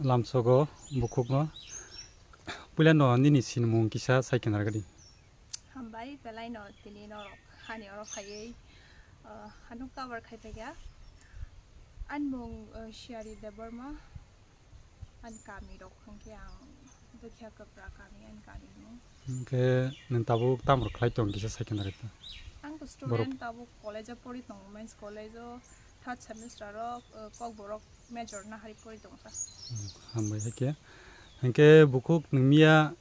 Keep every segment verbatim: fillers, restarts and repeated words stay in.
Lamsogo bukhukno. Puilano nini sinimung kisa sai khe narwkdi. Hambai, belaino tini norok hani oro phaiwi, ah, hanu cover khai phaikha. Ani mung, ah, Shiyari Debbarma, ani kami rok hwnkhe ang Dukhiya Kapra kami ani kami mung. Hwnkhe nwng tabuk tamo rok khlai tong kisa sai khe narwkdi. Ang to borok student, tabuk college o pori tongo, men's college o third semester o, ah, Kokborok major nahari pori tongo ta. Hmm, hambai hai khe. Hwnkhe bukhuk nwng miya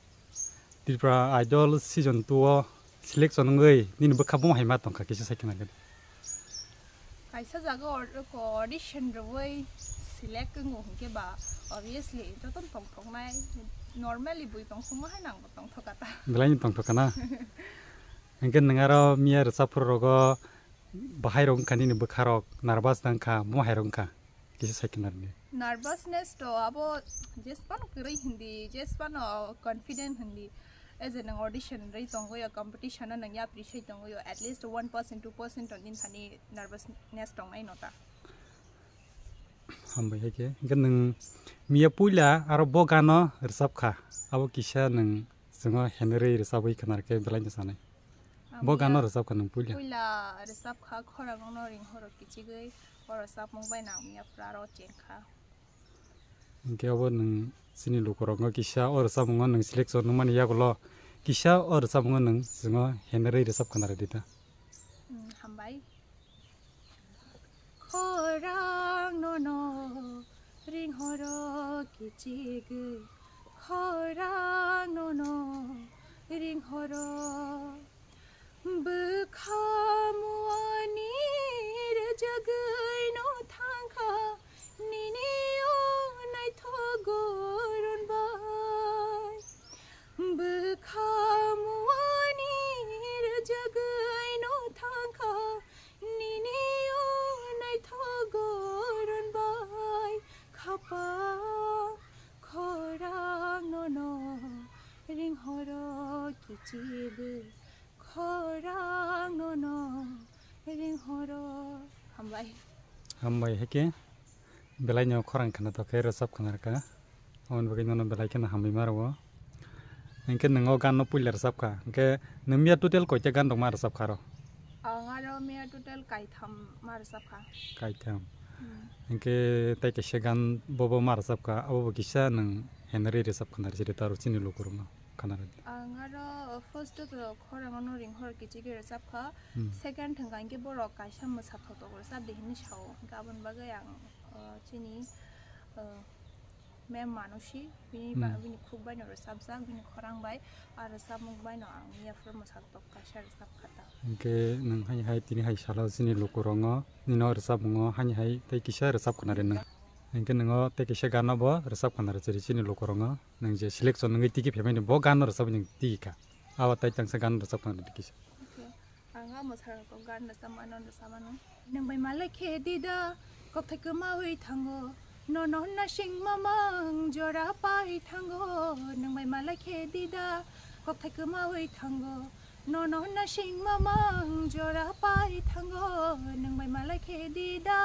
Tripura Idol season two o selection wngwi nini bwkha buma hai ma tongkha kisa sai khe narwkdi. Kaisa jaga or-, ko audition rwui select wngo hwnkhe ba obviously jotono tongthoknai, normally bui tongthokma hai nangbo tongthokha ta. Belai no tongthokha na? Hwnkhe nwng aro miya rwchapphru rogo bahai rok wngkha nini bwkha rok nervous nangkha, buma hai rok wngkha? Kisa sai khe narwkdi. Nervousness to abo jesphano kwrwi hindi, jesphano confident hindi. As a nwng audition rwi tongwi o, competition o nwng yapri sai tongwi o, at least one percent, two percent to nini thani nervousness tongnai no ta. Hambai hai khe. Hwnkhe nwng miya puila aro bo gano rwchap kha. Abo kisa nwng chwngno henrwi rwchabwi khna rwkhe belai no sanai. Ang bo gano miya rwchap kha nwng puila? Puila rwchap kha Khorang no ring horo kichigwi, o rwchapmung bai nang miya pura aro cheng kha. Hwnkhe abo nwng chini lukurokno kisa o rwchapmungo nwng selection wngmani yagulo kisa o rwchapmungo nwng chwngno henrwi rwchap khna rwdi ta. Hmm, hambai. Khorang nono ring horo kichigwi, khorang nono ring horo. Bwkha muani rwjagwi no thangkha, nini o naithok goron bai. Bwkha muani rwjagwi no thangkha, nini o naithok goron bai. Khapang khorang nono ring horo kichibwi. Khorang nono ring horo. Hambai. Hambai hai khe. Belai no khorang khna tokhe rwchap khna rwkha. Aboni bagwi nono belai kheno hambai ma rwo. Hinkhe nwng o gan no puila rwchap kha. Hinkhe nwng miya total koita gan rok ma rwchap kha ro? Ang aro miya total kaitham ma rwchap kha. Kaitham. Hmm. Hinkhe tei kaisa gan bobo ma rwchap kha. Abobo kisa nwng henrwi rwchap khna rwchiri taro chini lukurokno. Khna rwdi. Ang aro first o to khorang no ring horo kichigwi rwchap kha. Hmm. Second thwngkha hinkhe borok kaisa mwsa thotok rwchap di hinwi sao. Hinkhe aboni bagwi ang, uh, chini, uh, ma'am Manushi, bini ba-, hmm, bini khuk bai no rwchapjak, bini khorang bai, ah rwchapmung bai no ang miya phuru mwsa thotok kaisa rwchap kha ta. Hinkhe nwng hai hai tini hai salo chini lukurokno nini o rwchapmungo hani hai tei kisa rwchap khna rw nwng. Hinkhe nwng o tei kisa gano bo rwchap khna rwchiri chini lukurokno. Nwng je selection wngwi tiki phaimani bo gano rwchapwi nwng tiki kha. Abo tai tangsa gan rwchap khna rwdi kisa. Okay. Ang amo sarok gan rwchapmano rwchapmano. Nwng bai malai khe dida, kokthai kwmawi thango. Nono hwnna sing mamang jora pai thango. Nwng bai malai khe dida, kokthai kwmawi thango. Nono hwnna sing mamang jora pai thango. Nwng bai malai khe dida.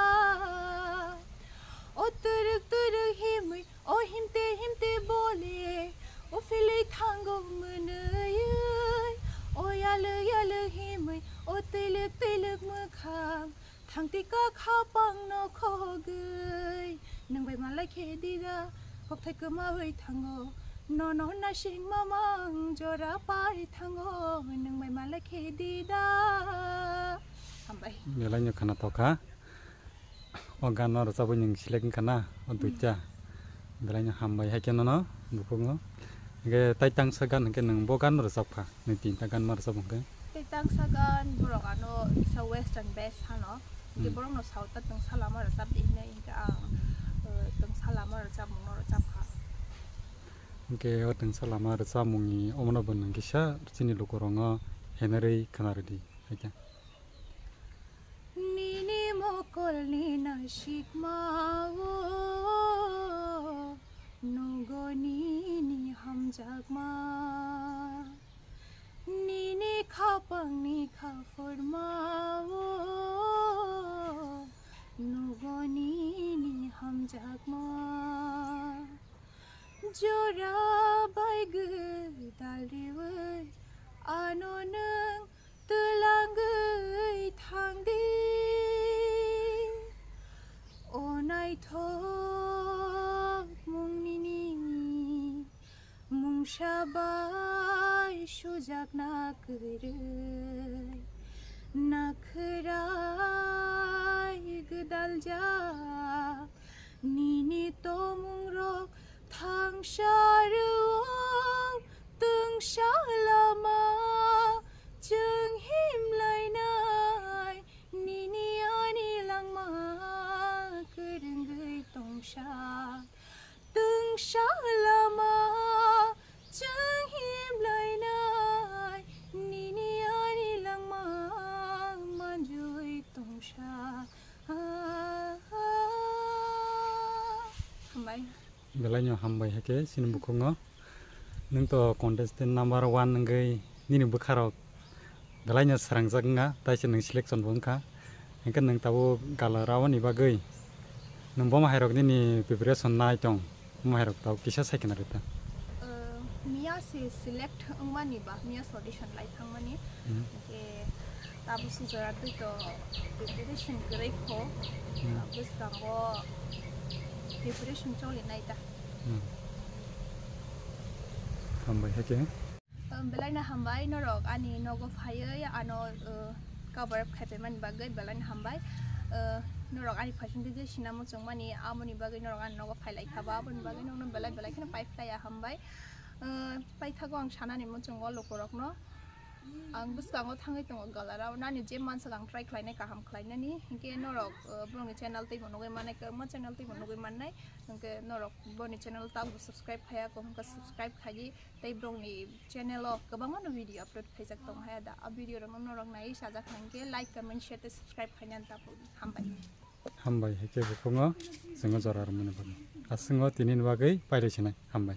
O twrwk twrwk himwi, o himte himte bole, o philwi thango mwnwi. O yalwk yalwk himwi, o twilwk twilwk mwkhang, thangti ka khapang no khogwi. Nwng bai malai khe dida, kokthai kwmawi thango. Nono hwnna sing mamang jora pai thango, nwng bai malai khe dida. Hambai. Belai no khna tokha. O gan no rwchapwi nwng select wngkha na, o duita. Belai no hambai hai khe nono bukhukno. Hinkhe tai tangsa gan hinkhe nwng bo gan no rwchap kha, nwng tinta gan ma rwchap hinkhe. Tai tangsa gan borok ano kisa western base hano. Hinkhe hmm, borok no sao ta tongsa lama rwchap di hinwi hinkhe ang, eh, tongsa lama rwchapmung no rwchap kha. Hinkhe o tongsa lama rwchapmung ni omono bo nwng kisa chini lukurokno henarwi khna rwdi hai khe. Nini mokolni nasikmao nugo nini hamjakma. Nini khapangni khaphurmao nugo nini hamjakma. Jora bai gwdal riwi ano nwng twlangwi thangdi. O naithok mung nini mungsa bai sujakna kwrwi nakhwrai gwdaljak. Nini tomungrok thangsa rwng twngsa lama chwng himlainai. Nini ani langma kwrwngwi tongsa twngsa lama chwng himlainai. Nini ani langma manjui tongsa. Hambai. Belai no hambai hake chini bukhungo. Nwng to contestant number one wngwi nini bwkharok belai no srangjak wngkha, tai se nwng selection bo wngkha. Hingke nwng tabuk gala raoni bagwi nwng bo mahairok nini preparation nai tong, bo mahairok tabuk kisa sai khna rita. Uh, miya se select wngmani ba, miya se audition lai thangmani. Hmm. Hingke tabuk sujora twi to preparation kwrwi kho. Hmm. Bwskango preparation choli nai ta. Hmm. Hambai hake. Um, belai no hambai norok ani nogo phaiwi ano, uh, cover up khai paimani bagwi belai no hambai. Uh, norok ani phaisingtwi je sinamo chwngmani amoni bagwi norok ani nogo phailai kha ba aboni bagwi nokno belai belai kheno pai phlai ya hambai. Uh, paithago ang sanani muchungo lukurokno. Ang bwskango thangwi tongo galarao nani je mansak ang try khlainai kaham khlainani hinkhe norok, uh, borokni channel teibo nugwi mannai kwbangma channel teibo nugwi mannai hinkhe norok borokni channel tabuk subscribe khaiya kho hinkhe subscribe khaidi. Tei borokni channel o kwbangma no video upload khaijak tongo hai da. A video rokno norok naiwi sajak hinkhe like, comment, share tei subscribe khainani tabuk hambai. Hambai hake bukhungo chwngno jora rwmani bagwi. Aswkno tinini bagwi pailai sinai. Hambai.